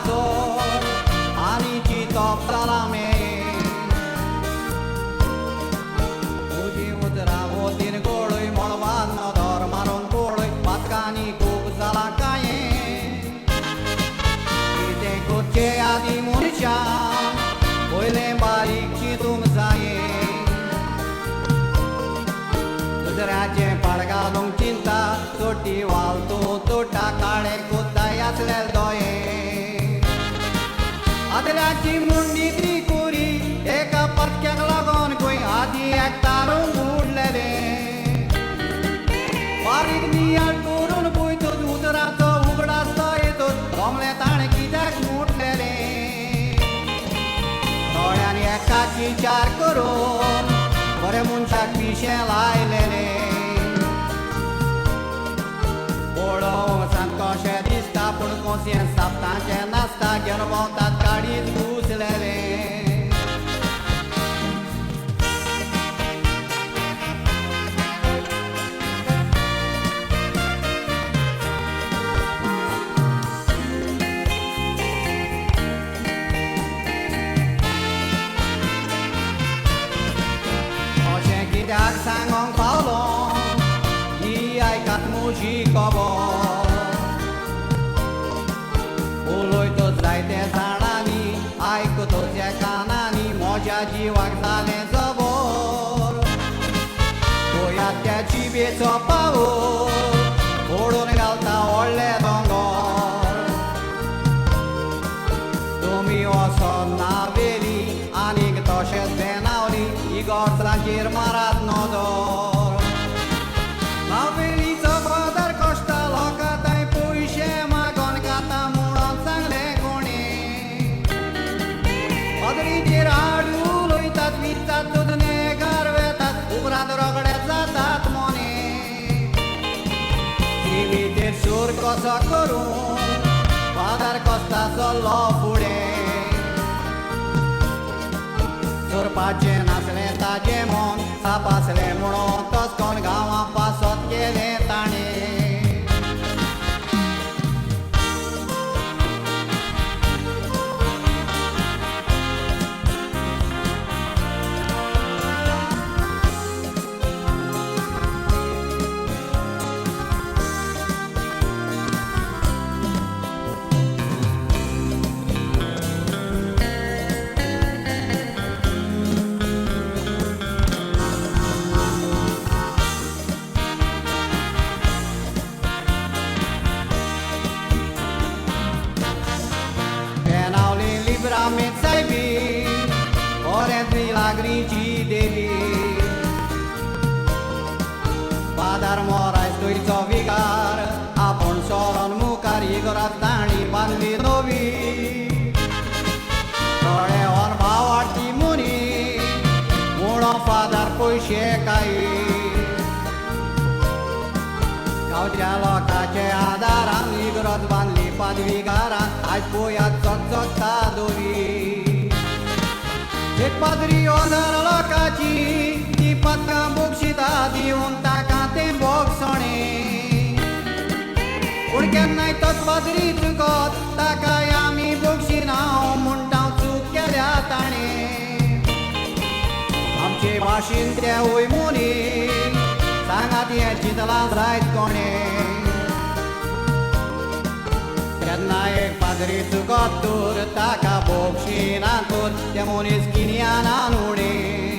चड आनी चिंतप जालां मेन तुजी उतरां वतीन गळय मळबान नदर मारून पळय पातकांनी खूब जालां कांय कितें करचें आदीं मनशान पयलें बारीक चिंतूंक जायें दुसऱ्याचें पाड घालूंक चिंता चोटी वाल तूं तोडटा काळे कुत्ताय आसले दोये आदल्याची मुंडी त्रिकुरी एका परक्याक लागून खंय आदी एकतारून उडलेले बारीक नियाळ करून पळय तूं उतराचो उगडास तो येतोच दोमले ताणें कित्याक मुटलेले थोड्यांनी एकाची चार करून बरें मनशाक पिशें लायलेलें पळोवंक सांत कशें दिसता पूण कोसयेन साप्ताचें नासता घेवन भोंवतात काडीत घुसलेलें अशें कित्याक सांगोंक पावलो ही आयकात म्हजी खबर उलयतो जायते जाणांनी आयकतोच कानांनी म्हज्या जिवाक जालें जबर पळयात त्या जिबेचो पावस ओडून घालता व्हडले दोंगर तुमी वचोन नावेली आनीक तशेंच बेनावली इगर्जांचेर मारात नदर नावेलीचो फादर कश्टा लोकां थंय पयशे मागोन खाता म्हणून सांगलें कोणें पाद्रीचेर आड उलयतात विचारतात नेगार वेतात उपरांत रोगडे जातात मोने जिवीतेर सूर कसो करून फादर कोस्ता चल्लो फुडें चोरपाचें नासलें ताजें मन सापासलें म्हणून तसकोन गांवां पासत केलें ताणें Livramento सायबी कोरेंत मिलाग्रीची देवी फादर मोरायस तुयचो विगार आपूण सोरोन मुखार इगोरात ताणी बांदली नवी थोडे वर भावार्थी मुनी म्हणून फादर पयशे काई गांवच्या लोकांचे आदारान इगरोज बांदली पादविगारान आयज पळयात चकचकता दोरी एक पाद्री ओदर लोकाची ती पदकां बोगशिता दिवन ताका तें बोगसणें पूण केन्नाय तोच पाद्री चुकत ताकाय आमी बोगशिना म्हणटा चूक केल्या ताणें आमचे भाशेन तेवूय मनीस सांगात हें चिंतलां जायत कोणें केन्ना एक पाद्री चुकत तर ताका बोगशिना तर ते मनीस गिन्यानान उणें.